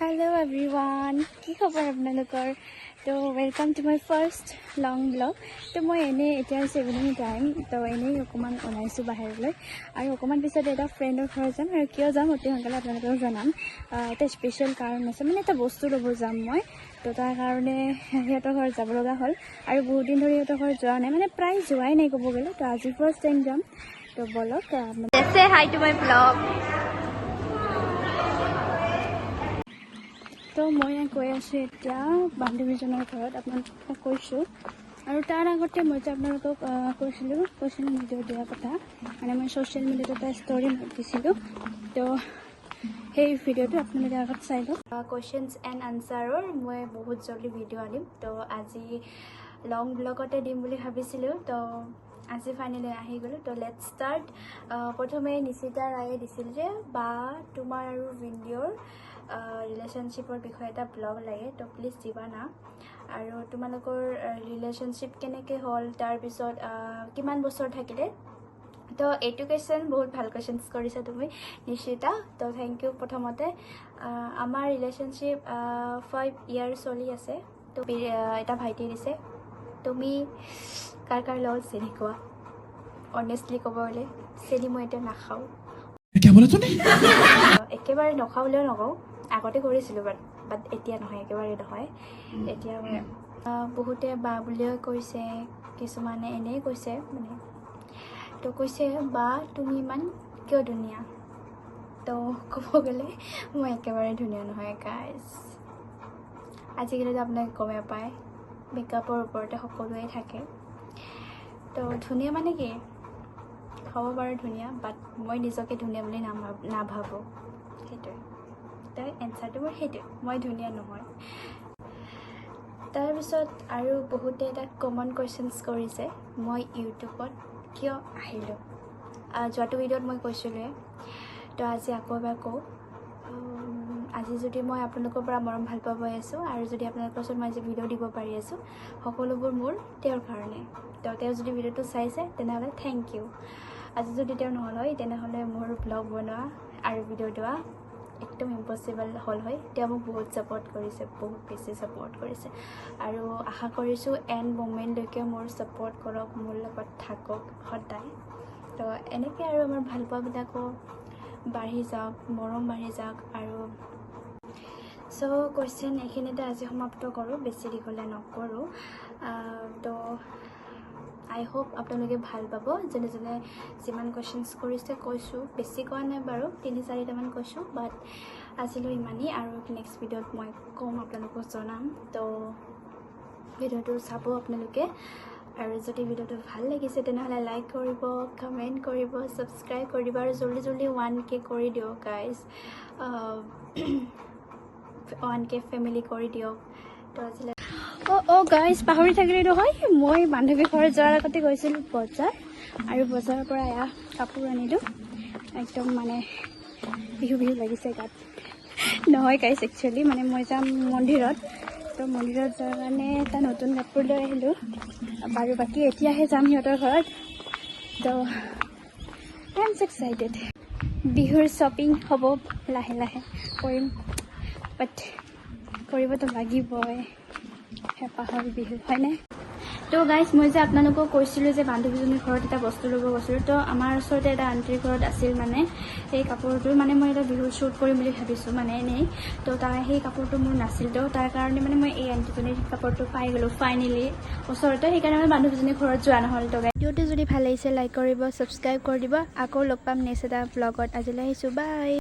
Hello' everyone, কি খবৰ আপোনালোকৰ? তো welcome to my first long vlog. তো মই এনেই এতিয়া হৈছে ইভিনিং টাইম, তো এনেই অকণমান ওলাইছোঁ বাহিৰলৈ আৰু অকণমান পিছত এটা ফ্ৰেণ্ডৰ ঘৰত যাম। আৰু কিয় যাম অতি সোনকালে আপোনালোকক জনাম। এটা স্পেচিয়েল কাৰণ আছে, মানে এটা বস্তু ল'ব যাম মই। তো তাৰ কাৰণে সিহঁতৰ ঘৰত যাব লগা হ'ল আৰু বহুত দিন ধৰি সিহঁতৰ ঘৰত যোৱা নাই, মানে প্ৰায় যোৱাই নাই ক'ব গ'লে। তো আজি ফাৰ্ষ্ট টাইম যাম। তো ব'লক। Say hi to my vlog. তো মই গৈ আছোঁ এতিয়া বান্ধৱীজনৰ ঘৰত, আপোনালোকক কৈছোঁ। আৰু তাৰ আগতে মই যে আপোনালোকক কৈছিলোঁ কুৱেশ্যন ভিডিঅ' দিয়াৰ কথা, মানে মই ছ'চিয়েল মিডিয়াত এটা ষ্টৰি দিছিলোঁ, তো সেই ভিডিঅ'টো আপোনালোকে আগত চাই লওক। কুৱেশ্যনছ এণ্ড আনচাৰৰ মই বহুত জল্দি ভিডিঅ' আনিম। তো আজি লং ব্লগতে দিম বুলি ভাবিছিলোঁ, তো আজি ফাইনেলি আহি গ'লোঁ। তো let's start. প্ৰথমে নিশিতা ৰায়ে দিছিল যে বা, তোমাৰ আৰু ভিনদেউৰ ৰিলেশ্যনশ্বিপৰ বিষয়ে এটা ব্লগ লাগে, তো প্লিজ দিবা না। আৰু তোমালোকৰ ৰিলেশ্যনশ্বিপ কেনেকৈ হ'ল, তাৰপিছত কিমান বছৰ থাকিলে? তো এইটো কুৱেশ্যন বহুত ভাল কুৱেশ্যনছ কৰিছা তুমি নিশিতা, তো thank U. প্ৰথমতে আমাৰ ৰিলেশ্যনশ্বিপ 5 ইয়াৰ চলি আছে। তো এটা ভাইটি দিছে, তুমি কাৰ কাৰ লগত চেনি খোৱা? অনেষ্টলি ক'ব গ'লে চেনি মই এতিয়া নাখাওঁ। क्या बोला तूने? একেবাৰে নখাওঁ বুলিও নকওঁ, আগতে কৰিছিলোঁ, বাট বাট এতিয়া নহয়, একেবাৰে নহয়। এতিয়া মই বহুতে বা বুলিও কৈছে, কিছুমানে এনেই কৈছে মানে। তো কৈছে, বা তুমি ইমান কিয় ধুনীয়া? তো ক'ব গ'লে মই একেবাৰে ধুনীয়া নহয় গাইজ। আজিকালিতো আপোনালোকে গমেই পায়, মেকআপৰ ওপৰতে সকলোৱে থাকে। তো ধুনীয়া মানে কি হ'ব বাৰু, ধুনীয়া, বাট মই নিজকে ধুনীয়া বুলি নাভাবোঁ, সেইটোৱে। তাৰ এনচাৰটো মোৰ সেইটোৱে, মই ধুনীয়া নহয়। তাৰপিছত আৰু বহুতে এটা কমন কুৱেশ্যনছ কৰিছে, মই ইউটিউবত কিয় আহিলোঁ? যোৱাটো ভিডিঅ'ত মই কৈছিলোঁৱে, তো আজি আকৌ এবাৰ কওঁ। আজি যদি মই আপোনালোকৰ পৰা মৰম ভাল পাব আছোঁ আৰু যদি আপোনালোকৰ ওচৰত মই আজি ভিডিঅ' দিব পাৰি আছোঁ, সকলোবোৰ মোৰ তেওঁৰ কাৰণে। তো তেওঁ যদি ভিডিঅ'টো চাইছে, তেনেহ'লে thank U. আজি যদি তেওঁ নহ'ল হয়, তেনেহ'লে মোৰ ব্লগ বনোৱা আৰু ভিডিঅ' দিয়া একদম ইম্পচিবল হ'ল হয়। তেওঁ মোক বহুত ছাপৰ্ট কৰিছে, বহুত বেছি ছাপৰ্ট কৰিছে আৰু আশা কৰিছোঁ এণ্ড মুমেণ্টলৈকে মোৰ ছাপৰ্ট কৰক, মোৰ লগত থাকক সদায়। তো এনেকৈ আৰু আমাৰ ভালপোৱাবিলাকো বাঢ়ি যাওক, মৰম বাঢ়ি যাওক। আৰু চ' কুৱেশ্যন এইখিনিতে আজি সমাপ্ত কৰোঁ, বেছি দীঘলীয়া নকৰোঁ। তো আই হোপ আপোনালোকে ভাল পাব। যোনে যোনে যিমান কুৱেশ্যনছ কৰিছে কৈছোঁ, বেছি কোৱা নাই বাৰু, তিনি চাৰিটামান কৈছোঁ। বাট আজিলৈ ইমানেই আৰু নেক্সট ভিডিঅ'ত মই ক'ম, আপোনালোকক জনাম। তো ভিডিঅ'টো চাব আপোনালোকে আৰু যদি ভিডিঅ'টো ভাল লাগিছে, তেনেহ'লে লাইক কৰিব, কমেণ্ট কৰিব, ছাবস্ক্ৰাইব কৰি দিব আৰু জল্দি জল্দি 1K কৰি দিয়ক গাইজ, 1K family কৰি দিয়ক। তো আজিলৈ অঁ অঁ গাইজ, পাহৰি থাকিলোঁ নহয়, মই বান্ধৱী ঘৰত যোৱাৰ আগতে গৈছিলোঁ বজাৰ আৰু বজাৰৰ পৰা এয়া কাপোৰ আনিলোঁ। একদম মানে বিহু বিহু লাগিছে গাত। নহয় গাইজ, একচুৱেলি মানে মই যাম মন্দিৰত, তো মন্দিৰত যোৱাৰ কাৰণে এটা নতুন কাপোৰ লৈ আহিলোঁ বাৰু। বাকী এতিয়াহে যাম সিহঁতৰ ঘৰত, তো I am excited. বিহুৰ শ্বপিং হ'ব, লাহে লাহে কৰিম, বাট কৰিবতো লাগিবই, হেঁপাহৰ বিহু, হয়নে? তো গাইজ, মই যে আপোনালোকক কৈছিলোঁ যে বান্ধৱীজনীৰ ঘৰত এটা বস্তু ল'ব গৈছিলোঁ, তো আমাৰ ওচৰতে এটা আণ্টিৰ ঘৰত আছিল মানে সেই কাপোৰটো। মানে মই এটা বিহুত শ্বুট কৰিম বুলি ভাবিছোঁ, মানে এনেই। তো তাৰ সেই কাপোৰটো মোৰ নাছিল, তো তাৰ কাৰণে মানে মই এই আণ্টিজনীৰ কাপোৰটো পাই গ'লোঁ ফাইনেলি ওচৰতে। সেইকাৰণে মানে বান্ধৱীজনীৰ ঘৰত যোৱা নহ'ল। তো ভিডিঅ'টো যদি ভাল লাগিছে, লাইক কৰিব, ছাবস্ক্ৰাইব কৰি দিব। আকৌ লগ পাম নেক্সট এটা ব্লগত। আজিলৈ আহিছোঁ, বাই।